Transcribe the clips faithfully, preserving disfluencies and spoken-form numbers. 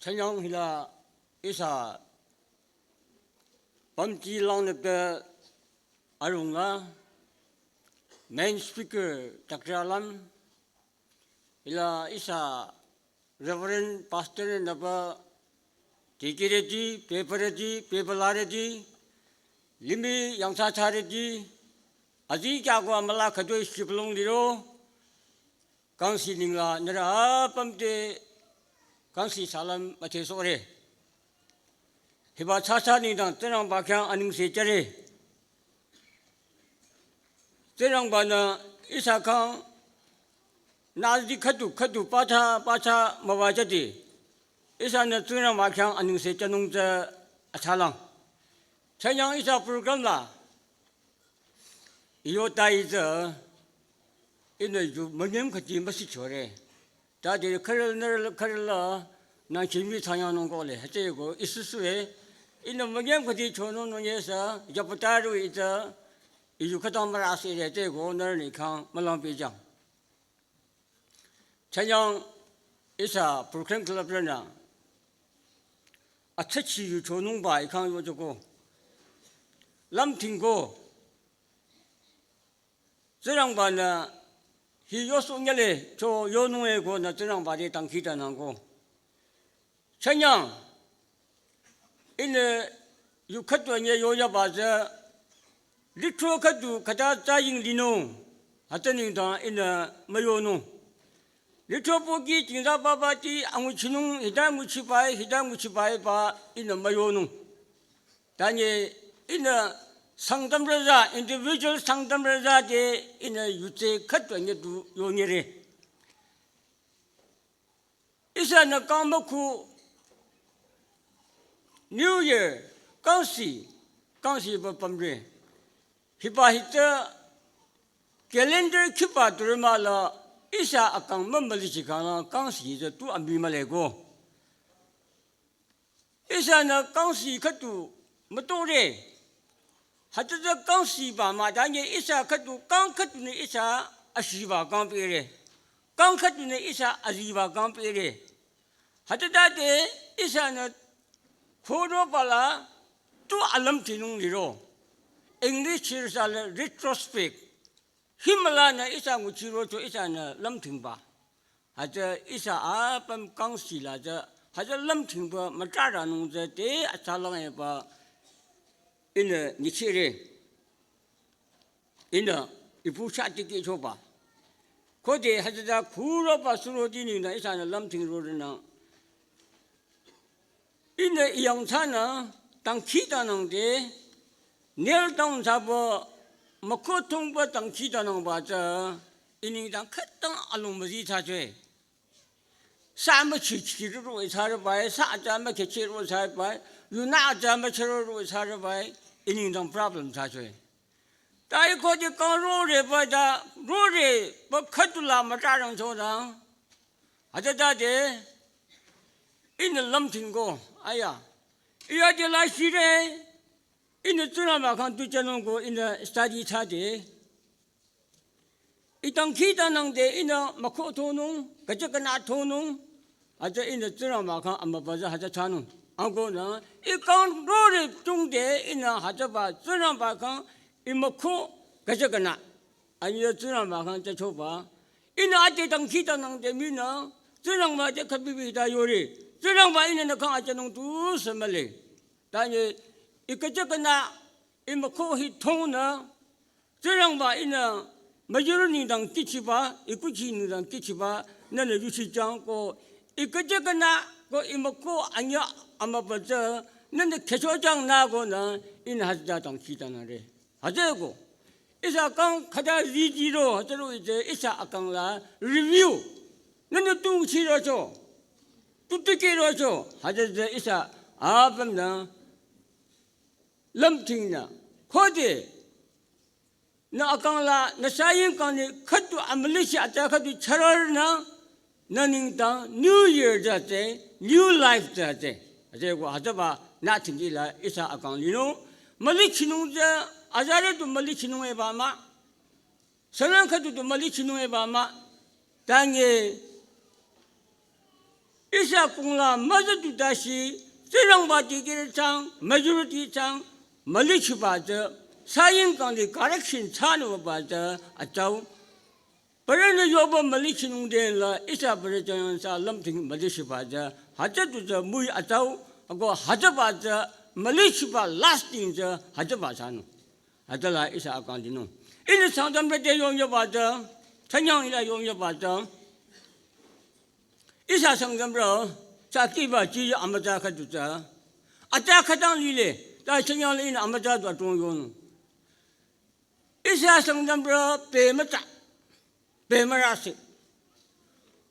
Chanyang hila ihsa pamti langnüpü arunga main speaker Doctor Alam hila ihsa Reverend Pastor nüpü tikireti, pepareti, pepalareti, limih yangthsa thsareti, azikyah ko amüla khütoi shibülung liro, kangsi nengla nührü apüm te kangsi salam müdhesohre. Hiba thsatsa nengdang Tsingrangba khyang anengse jüre. Tsingrangba-nü ihsa kang nazi khüdu khüdu pathsa pathsa müwajüde, ihsanü Tsingrangba khyang anengse jünung tsü atsalang. Chanyang ihsa program la iyo tai tsü ihnü yu münyüm khüti müsichore. Tade khürü nührü khürü la nang chimi thsanyanung kohle. Hütsüeko isusue ihnü münyüm khüti chonung nung yesa yapataru ita iyu khütang mürasire hütsüeko nührü nü khyang mülang pehjang. Chanyang ihsa program club rünü athsachi yu chonungba i khyang yojüko. Lümthingko. Tsingrangba-nü hi yosoh nyele cho yonung eko nü Tsingrangba te dangkhidangnangko. Chanyang ihnü yu khüdu nye yoyaba tsü lithro khüdu khüta tsü ying linung, hütsü nengdang ihnü müyonung. Lithro pohki jingza babati anguchinung, hita nguchibai, hita nguchibaiba ihnü müyonung. Tanye ihnü Sangtamrü tsü, individual Sangtamrü tsü te ihnü yutse khüdu nye du yonyere. Ihsanü kang mükhu New Year, kangsi, kangsi ba pümre. Hiba hita calendar khiba turü mahla ihsa akang mümülichi khangla kangsi tsü tu ambi mühleko. Ihsanü kangsi khüdu mütore. Hütsüta kangsiba mah tanye ihsa khüdu kang khüdunü ihsa ashiba kang pehre. Kang khüdunü ihsa aziba kang pehre. Hütsütade ihsanü khoro bala tu alümthinung liro. English chirsa le retrospect. Himülanü ihsa nguchirocho ihsanü lümthingba. Hütsü ihsa apüm kangsi la tsü hütsü lümthingba mütraranung tsü te atsalang eba ihnü nyichire. Ihnü ipu sha tikehchoba. Khode hütsüta khuroba suroti nengdang ihsanü lümthing rorenang. Ihnü iyang thsanü dangkhidangnangde, nail down thsaba, mükhu thongba dangkhidangnangba tsü, inengdang khütang alung müzi thsachoe. Sa müchichirü thsarübai, sa atsa mükhehchirü thsarübai, yunü atsa müchirü thsarübai, inengdang problem thsachoe. Ta i khode kang roreba ta, roreba khüdula mütrarangchodang. Hütsütade, ihnü lümthingko, aya. Iya de la shire, ihnü Tsingrangba khyang tu jünungko ihnü study thsade. I dangkhidangnangde ihnü mükhu thonung, küjü künü thonung, hütsü ihnü Tsingrangba khyang amübü tsü hütsü thsanung. Ankonü, i kang rore tungde ihnü hütsüba Tsingrangba khyang i mükhu küjü künü. Anyüh Tsingrangba khyang jüchoba. Ihnü ade dangkhidangnangde mii nü, Tsingrangba te khübibi ta yore. Tsingrangba ihnü nü khyang ajünung tusü mühle. Tanye, i küjü künü, i mükhu hi thongnü, Tsingrangba ihnü müyurü nengdang kihchiba, i kuchi nengdang kihchiba, nünü yuchijang ko, i küjü künü ko i mükhu anyüh amübü tsü, nünü khehchojangnü konü, ihnü hütsüta dangkhidangnangre. Hütsüeko, ihsa kang khüta ziziro, hütsüro ite ihsa akang la review. Nünü tu nguchirocho, tu tikehrocho, hütsüta ihsa apümnü lümthingnü, khode nü akang la, nü saying kang ni khüdu amülichi atsa khüdu chürornü, nü nengdang New Year tsü tsü, New Life tsü tsü. Hütsüeko hütsüba nü thingkila ihsa akang linung, mülichinung tsü, azarü du mülichinung eba mah. Sünang khüdu du mülichinung eba mah. Tanye Ihsa kungla müzüdu tase, Tsingrangba dikehrü chang, majority chang, mülichiba tsü, saying kangli correction thsanungba tsü, atsau. Parünü yoba mülichinung denla, ihsa parü chang sa lümthing mülichiba tsü, hütsüdu tsü müi atsau, ako hütsüba tsü, mülichiba lasting tsü, hütsüba thsanung. Hütsüla ihsa akang dinung. Ihnü Sangtamrü te yongyaba tsü, thanyang ila yongyaba tsü. Ihsa Sangtamrü, sa kiba chi amütsa khüdu tsü. Atsa khütang lile, ta thanyang le ihnü amütsa du atong yonung. Ihsa Sangtamrü pe mütsa, pe mürase.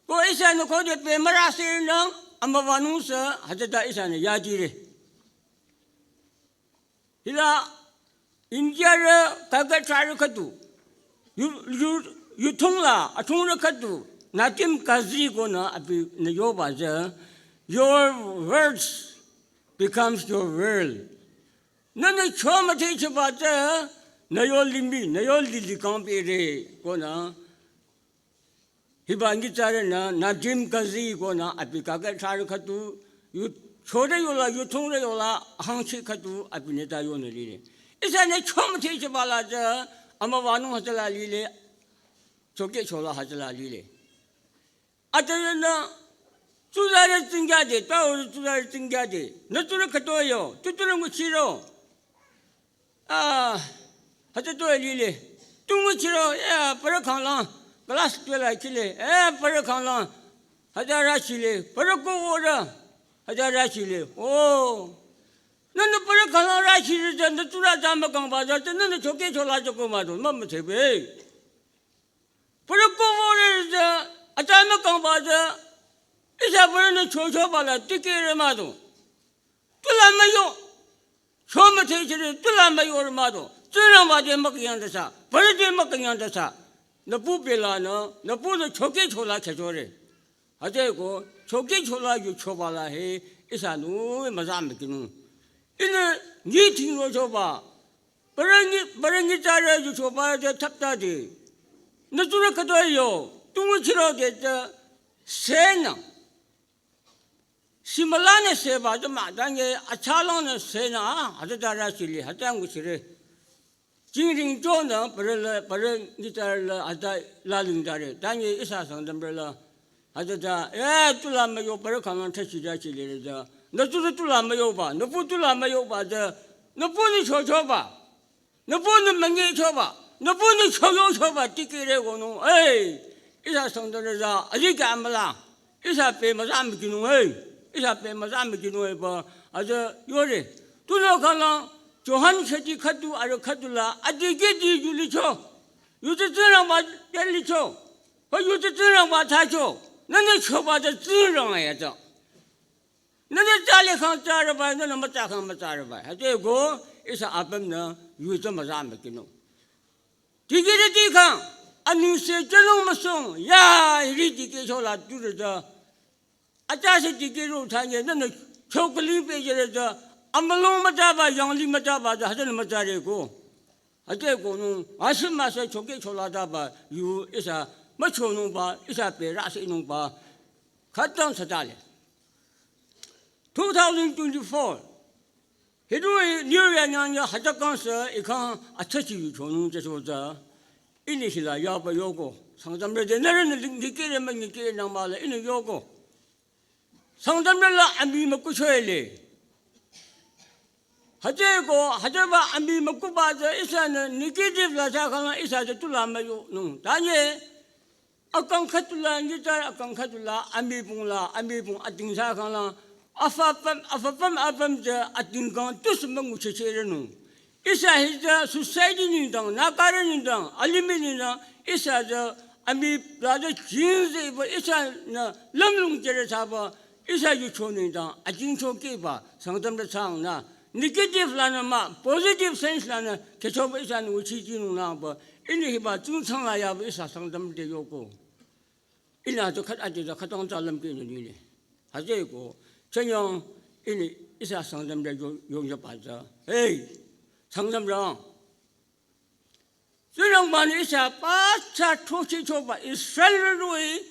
Ko ihsanü khode pe mürase nang, amüwanung sü, hütsüta ihsanü yajire. Hila India rü kaka thsarü khüdu. Yu, yu, yuthongla, athongrü khüdu. Nadim Kazi konü abinü yoba tsü, "Your words becomes your world." Nünü cho müthehchiba tsü, nü yo limih, nü yo lili kang pere konü. Hiba nyitsarünü, Nadim Kazi konü, abi kaka thsarü khüdu, yu, chore yola, yuthongre yola, hangchi khüdu, abinü ta yonü lile. Ihsanü cho müthehchiba la tsü, amüwanung hütsüla lile, choke chola hütsüla lile. Atarünü, tsuzarü tsingkyade, taurü tsuzarü tsingkyade, nü tsurü khütoh yo, tu tsurü nguchiro. Ah, hütsü to lile. Tu nguchiro, ya, parü khanglang, class twelve la kile, eh, parü khanglang, hütsü rachile, parü ko ora, hütsü rachile. Oh. Nünü parü khanglang rachile, nü tsurü ta mükangba tsü, nünü choke chola choko mado, mümüthehbe. Parü ko ora tsü, atsa mükangba tsü, ihsa parünü chochoba la dikehrü mado. Tula müyo. Cho müthehchire, tula müyo mado. Tsingrangba te mükünyang tasa, parü te mükünyang tasa. Nüpu pelanü, nüpunü choke chola khechore. Hütsüeko, choke chola yuchoba la he, ihsanü müza mükinung. Ihnü nyi thing rochoba. Parü nyi, parü nyitsarü yuchoba te thaptade. Nü tsurü khütoh yo, tu nguchiro de tsü, senü. Shimülanü seba tsü mah, tanye achalangnü senü, hütsüta rachile, hütsü nguchire. Jingring chonü, parü la, parü nyitsarü la, hütsü lalingtare. Tanye ihsa Sangtamrü la, hütsüta, eh, tula müyo, parü khanglang thsachi rachile re tsü. Nü tsurü tula müyoba, nüpu tula müyoba tsü, nüpunü chochoba. Nüpunü münyichoba, nüpunü choyochoba, dikehrü konü, eh, ihsa Sangtamrü tsü, aji kya müla, ihsa pe müza mükinung, eh, ihsa pe müza mükinung, eh, ba, aja yore. Tunüo khanglang, Johan sheti khüdu, arüh khüdu la, adikehdi yu licho, yu tsü Tsingrangba te licho, ba yu tsü Tsingrangba thsacho, nünü choba tsü Tsingrang ya tsü. Nünü tsale khang tsareba, nünü mütsa khang mütsareba. Hütsüeko, ihsa apümnü, yu tsü müza mükinung. Dikehrüti khang, anengse jünung müsung, ya, hiri dikeh chola tsurü tsü. Atsa se dikeh ro thanye, nünü chokali pehjüre tsü, amülung mütsaba, yangli mütsaba tsü, hütsünü mütsareko. Hütsüeko nung, asü müsü choke chola taba, yu ihsa, müchonungba, ihsa pe rasenungba, khütang thsatale. Two thousand twenty-four. Hiroh-i New Year nyangya hütsü kang sü ikhang atsachi yu chonung tsü so tsü. Ihnü hila yaba yoko. Sangtamrü te nührünü ling dikehre mah nyikeh nangmüla ihnü yoko. Sangtamrü la amii mükuchoele. Hütsüeko, hütsüba amii mükuba tsü ihsanü negative la thsa khanglang ihsa tsü tula müyonung. Tanye, akang khüdula, nyitsarü akang khüdula, amii pung la, amii pung ating thsa khanglang, afü apüm, afü apüm apüm tsü ating kang tusü münguchehchehrenung. Ihsa hi tsü society nengdang, nagarü nengdang, alimih nengdang, ihsa tsü amii la tsü jingzeba ihsanü lümlong jüre thsaba, ihsa yucho nengdang, ajingcho kehba, Sangtamrü thsangnü, negative lanü mah, positive sense lanü, kehchoba ihsanü nguchijünung nangba, ihnü hiba tsingthsang la yaba ihsa Sangtamrü te yoko. Ihnü tsü khüt ati tsü khütang tsü lümkehnü lile. Hütsüeko, chenyang ihnü ihsa Sangtamrü yo, yongyaba tsü. Hey, Sangtamrü. Tsingrangbanü ihsa pathsa throchehchoba Israelrü roh-i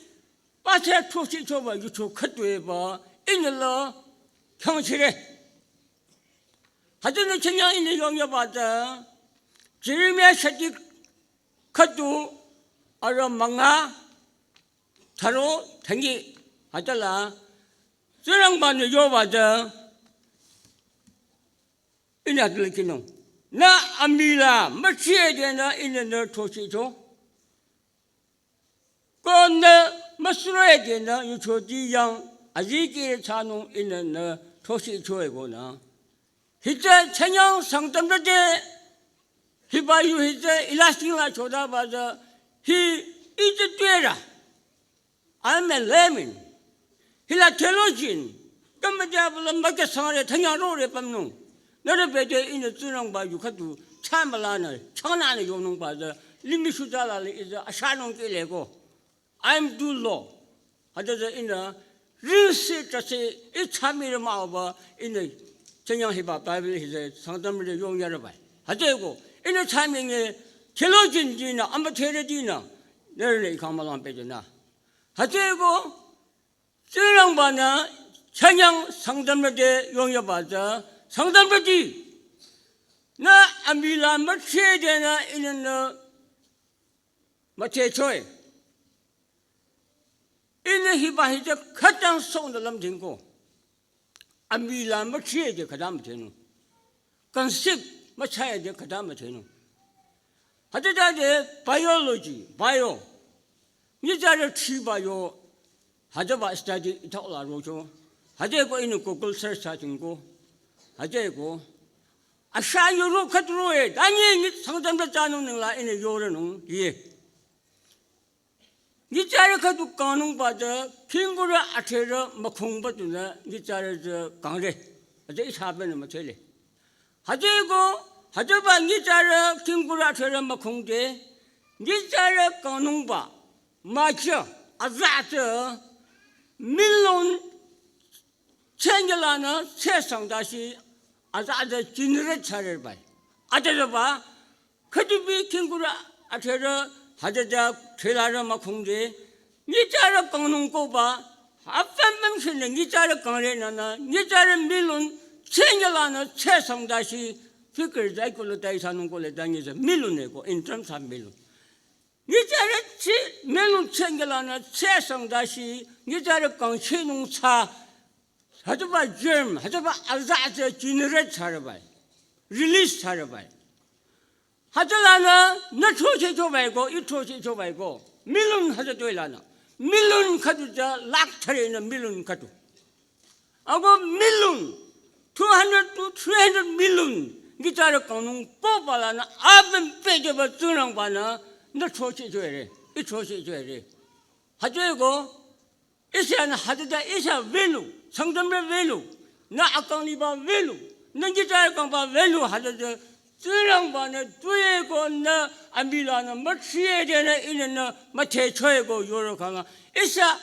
ase throchehchoba yucho khüdu eba ihnü la khangchire. Hütsünü chanyang ihnü yongyaba tsü Jeremia shati khüdu arü münga tharo thangi hütsüla Tsingrangba-nü yoba tsü ihnü hütsüla kinung. Nü amila müchie denü ihnü nü throchehcho. Ko nü müsuro denü yuchoti yang azikeh thsanung ihnü nü throchehcho eko nü. Hütsü chanyang Sangtamrü te hiba yu hütsü ilasing la chodaba tsü hi ite tuera. I'm a layman. Hila theologian. Kama jabala make sangre thanyang rore pamnung. Nührü bete ihnü Tsingrangba yu khüdu chamala nü changnanü yonungba tsü limih shutala le iza ashanung kile ko. I'm too low. Hütsütsü ihnü rinsi tase i chamire mah-o ba ihnü chanyang hiba Bible hütsü Sangtamrü te yongyare bai. Hütsüeko ihnü chaminge theologian dinü amüdhere dinü nührünü ikhang mülang pete nü. Hütsüeko Tsingrangba-nü chanyang Sangtamrü te yongyaba tsü Sangtamrüti nü amila müchie denü ihnü nü müchehcho-e. Ihnü hiba hütsü khütang song de lümdhingko. Amila müchie de khüta müchehnung. Concept müchie de khüta müchehnung. Hütsütade biology, bio. Nyitsarü thriba yo hütsüba study ithao la rocho. Hütsüeko ihnü Google search thsadhingko. Hütsüeko asha yoro khüdu roe. Tanye nyit Sangtamrü thsanung ningla ihnü yorenung ye. Nyitsarü khüdu kangnungba tsü khingkurü athrerü mükhungba tunü nyitsarü tsü kangre. Hütsü ihsa benü müthele. Hütsüeko hütsüba nyitsarü khingkurü athrerü mükhungde nyitsarü kangnungba mücha aza tsü million chenge lanü chesang dashi aza aza generate thsare bai. Aza aza ba khüdubi khingkurü athrerü hütsüta threlarü mükhungde nyitsarü kangnung koba apüm püm shinü nyitsarü kangre nünü nyitsarü million chenge lanü chesang dashi figure zai kulu tai sanung kule ta nyitsarü million eko in terms of million. Nyitsarü chi million chenge lanü chesang dashi nyitsarü kangchehnung thsa hütsüba germ, hütsüba aza tsü generate thsare bai, release thsare bai. Hütsülanü nü throchehcho bai ko, i throchehcho bai ko. Million hütsü tuilanü. Million khüdu tsü lakh thürenü million khüdu. Ako million, two hundred to three hundred million nyitsarü kangnung koba lanü apüm pehjüba Tsingrangba-nü nü throchehcho ere, i throchehcho ere. Hütsüeko ihsanü hütsüta ihsa value, Sangtamrü value, nü akang liba value, nü nyitsarü kangba value hütsüta Tsingrangba-nü tueko nü amila nü müchie denü ihnü nü müthehcho-e ko yoro khangla. Ihsa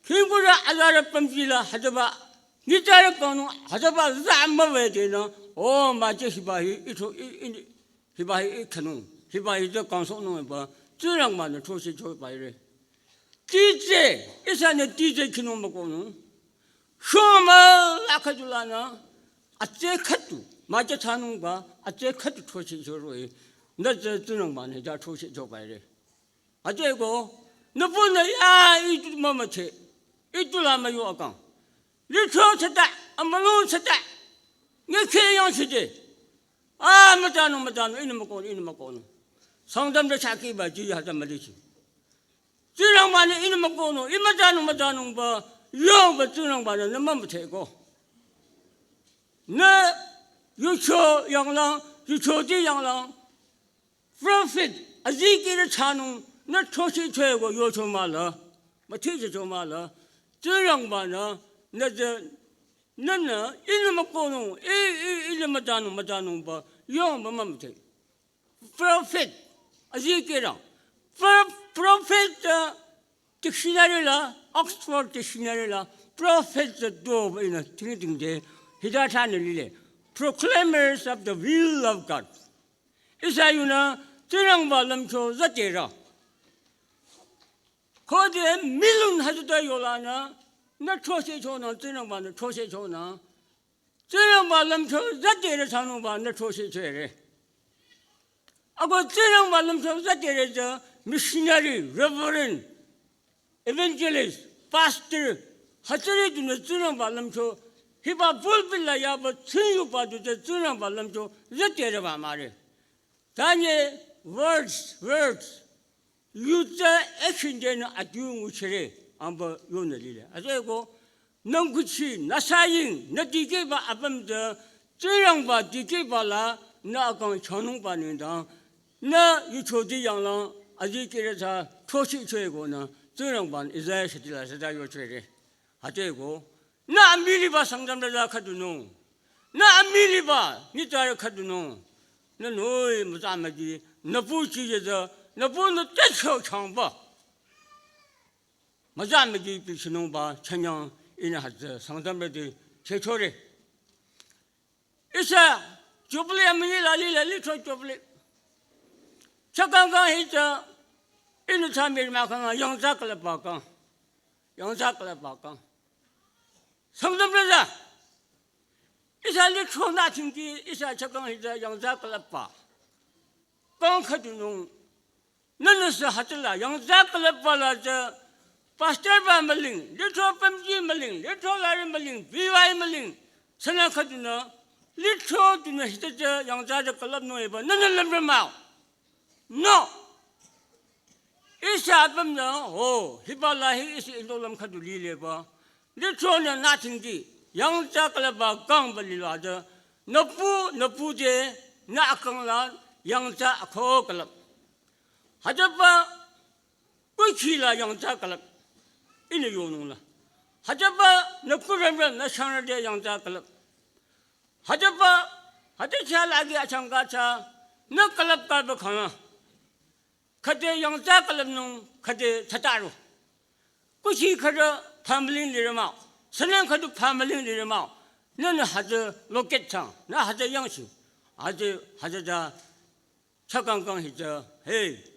khingkurü azarü pümjila hütsüba nyitsarü kangnung hütsüba za müwe denü. O müche hiba hi itho i, i, hiba hi i khanung. Hiba hi tsü kangsohnung eba Tsingrangba-nü throchehcho bai re. Titse, ihsanü titse khinung mükohnung. Shomü la khüdu lanü atse khüdu, müche thsanungba atse khüdu throchehcho roh-i. Nü tsü Tsingrangba-nü ja throchehcho bai re. Hütsüeko nüpunü ya itu mümüche, itu la müyo akang. Lithro thsata, amülung thsata, nge khe yang thsite. A mütanung mütanung, ihnü mükohnung, ihnü mükohnung. Sangtamrü chaki ba ji hütsü mülichi. Tsingrangba-nü ihnü mükohnung, i mütanung mütanungba, yoba Tsingrangba-nü nü mümütheko. Nü yucho yanglang, yuchoti yanglang. Prophet, azikehrü thsanung, nü throchehcho-e ko yocho mahla. Müthehcho mahla. Tsingrangba-nü, nü tsü, nünü, ihnü mükohnung, i, i, ihnü mütanung, mütanungba, yoba mümüthe. Prophet, azikehrü. Pro-, prophet, uh, dictionary la, Oxford Dictionary la, prophet tsü doba ihnü tingtingde, hita thsanü lile. Proclaimers of the will of God. Ihsa yunü Tsingrangba lümcho zatirü. Khode million hütsüta yolanü, nü throchehchonü, Tsingrangba-nü throchehchonü, Tsingrangba lümcho züdere thsanungba nü throchehchore. Ako Tsingrangba lümcho züdere tsü missionary, reverend, evangelist, pastor, hütsüri dunü Tsingrangba lümcho, hiba pulpit la yaba tsingyuba du tsü Tsingrangba lümcho züdereba mahre. Tanye words, words. Yu tsü action denü adiu nguchire, amba yonü lile. Hütsüeko, nü nguchi, nü saying, nü dikehba apüm tsü, Tsingrangba dikehba la, nü akang chanungba nengdang, nü yuchoti yanglang, adikehre tsü, throchehchoekonü, Tsingrangba-nü Isaiah shitila shita yochore. Hütsüeko, nü amiliba Sangtamrü tsü khüdunung. Nü amiliba nyitsarü khüdunung. Nü noi mütsa müdi, nü pu chiyeza, nü pu nü tetsho changba. Mütsa müdi pichinungba, chanyang ihnü hütsü, Sangtamrüti chehchore. Ihsa, Jubilee amünyi la lile, litro Jubilee. Chakang kang hitsü, ihnü tsa miri mahkhang, yangtsa külüpba kang. Yangtsa külüpba kang. Sangtamrü tsü. Ihsa litro nü thingki, ihsa chakang hitsü yangtsa külüpba. Kang khüdunung. Nünüsü hütsüla, yangtsa külüpba la tsü, pastor ba müling, litro pümji müling, litro larü müling, B Y müling, sünü khüdunü, litro dunü hitsü tsü yangtsa tsü külüpnung eba, nünü lümre mah-o. No. Ihsa apümnü, oh, hiba la hi ihsa indo lüm khüdu lileba. Litro nü nü thingki, yangtsa külüpba kangba lila tsü, nü pu, nü pu te, nü akang la, yangtsa akho külüp. Hütsüba, kuchi la yangtsa külüp. Ihnü yonung la. Hütsüba, nü kuremrem, nü shangrü te yangtsa külüp. Hütsüba, hütsü chah lagi achangka tsü, nü külüp külüpba khangla. Khüde yangtsa külüpnung, khüde thsataro. Kuchi khüde family lire mah-o. Sünang khüdu family lire mah-o. Nünü hütsü locate thsang, nü hütsü yangching. Hütsü, hütsü tsü, chakang kang hitsü, hey.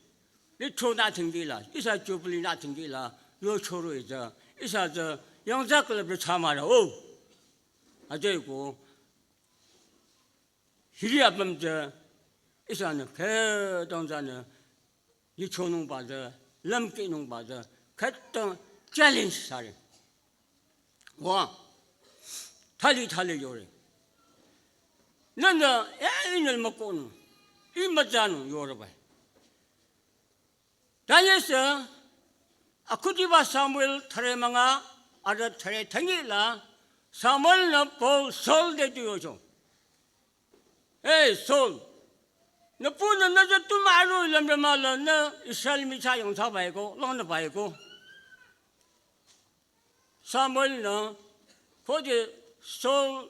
Litro nü thingki la, ihsa Jubilee nü thingki la, yochoro hitsü, ihsa tsü, yangtsa külüpre thsa mahre, oh. Hütsüeko, hiri apüm tsü, ihsanü khütang tsünü, yichonungba tsü, lümkehnungba tsü, khütang challenge thsare. Wa, thali thali yore. Nünü, eh, ihnü mükohnung, ih mütsanung yore bai. Tanyesü, akhudiba Samuel thüre münga, arüh thüre thünyi la, Samuel-nü Paul Saul te tu yocho. Hey, Saul, nü punü nü tsü tu mah ro lümre mah la nü Israel michah yangthsa baiko, langnü baiko. Samuel-nü, khode Saul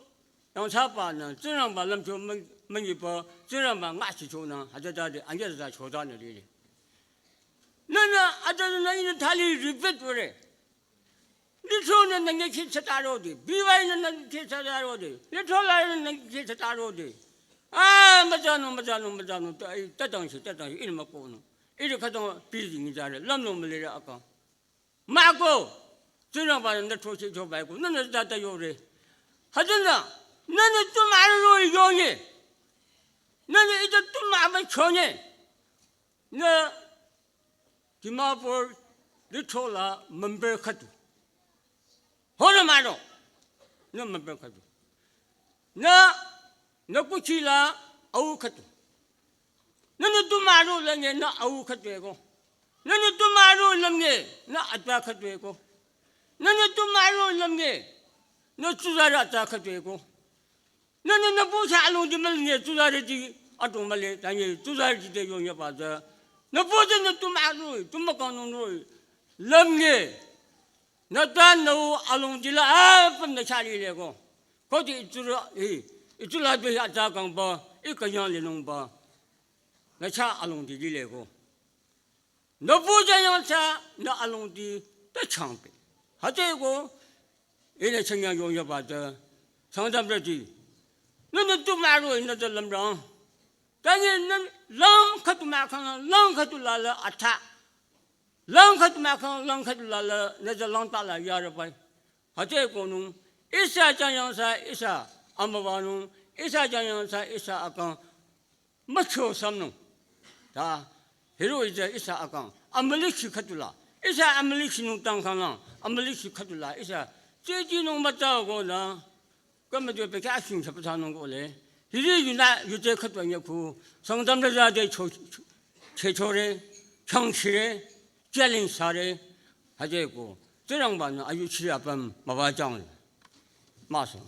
yangthsabanü, Tsingrangba lümcho mü-, münyipa, Tsingrangba ngachichonü, hütsütade, anyüh tsü chotanü lile. Nünü, hütsünü ihnü thali repeat würe. Litro nü nü nyi khi thsatarode, B Y nü nü nyi khi thsatarode, litro larü nü nü nyi khi thsatarode. Ah, mütsanung, mütsanung, mütsanung, ta, ta dangshi, ta dangshi, ihnü mükohnung. Ihnü khütang piji ngi tsare, lümnung mülire akang. Mahko, Tsingrangba-nü nü throchehcho baiko, nünü tsüta yore. Hütsünü, nünü tu mah ro yonye. Nünü ite tu mah ba chonye. Nü Dimapur litro la member khüdu. Hona mah ro. Nü member khüdu. Nü, nü kuchi la au khüdu. Nünü tu mah ro lümnge nü au khüdu eko. Nünü tu mah ro lümnge nü atpa khüdu eko. Nünü tu mah ro lümnge nü tsuzarü atsa khüdu eko. Nünü nü pu chah alongdi mülnge tsuzarüti atong mühle, tanye tsuzarüti te yonyüba tsü. Nü pu tsü nü tu mah ro, tu mükangnung ro, lümnge. Nü ta nü u alongdi la apüm nü chah lileko. Khode itsurü, i, itsurü la du hi atsa kangba, i künyang linungba. Nü chah alongdi lileko. Nü pu tsü yangthsa, nü alongdi ta changpeh. Hütsüeko, ihnü chanyang yonyüba tsü, Sangtamrüti. Nünü tu mah ro nü tsü lümrang. Tanye nü lang khüdu mah khang, lang khüdu la la atha. Lang khüdu mahkhang, lang khüdu la la, nüza lang ta la yarübai. Hütsüeko nung, ihsa janyangsa, ihsa amüwanung, ihsa janyangsa, ihsa akang, mücho samnung. Ta, hiroh-i tsü ihsa akang, amülikhi khüdu la, ihsa amülikhi nung tangkhang lang, amülikhi khüdu la, ihsa, tsütinung mütsa ko na, kümütü pekya shing shapatsanung ko le. Hiri yunü yute khüdu nyakhu, Sangtam rüza de cho, cho, chechore, changshire, challenge thsare, hütsüeko, Tsingrangba-nü ayuchi apüm müwajang. Müsü.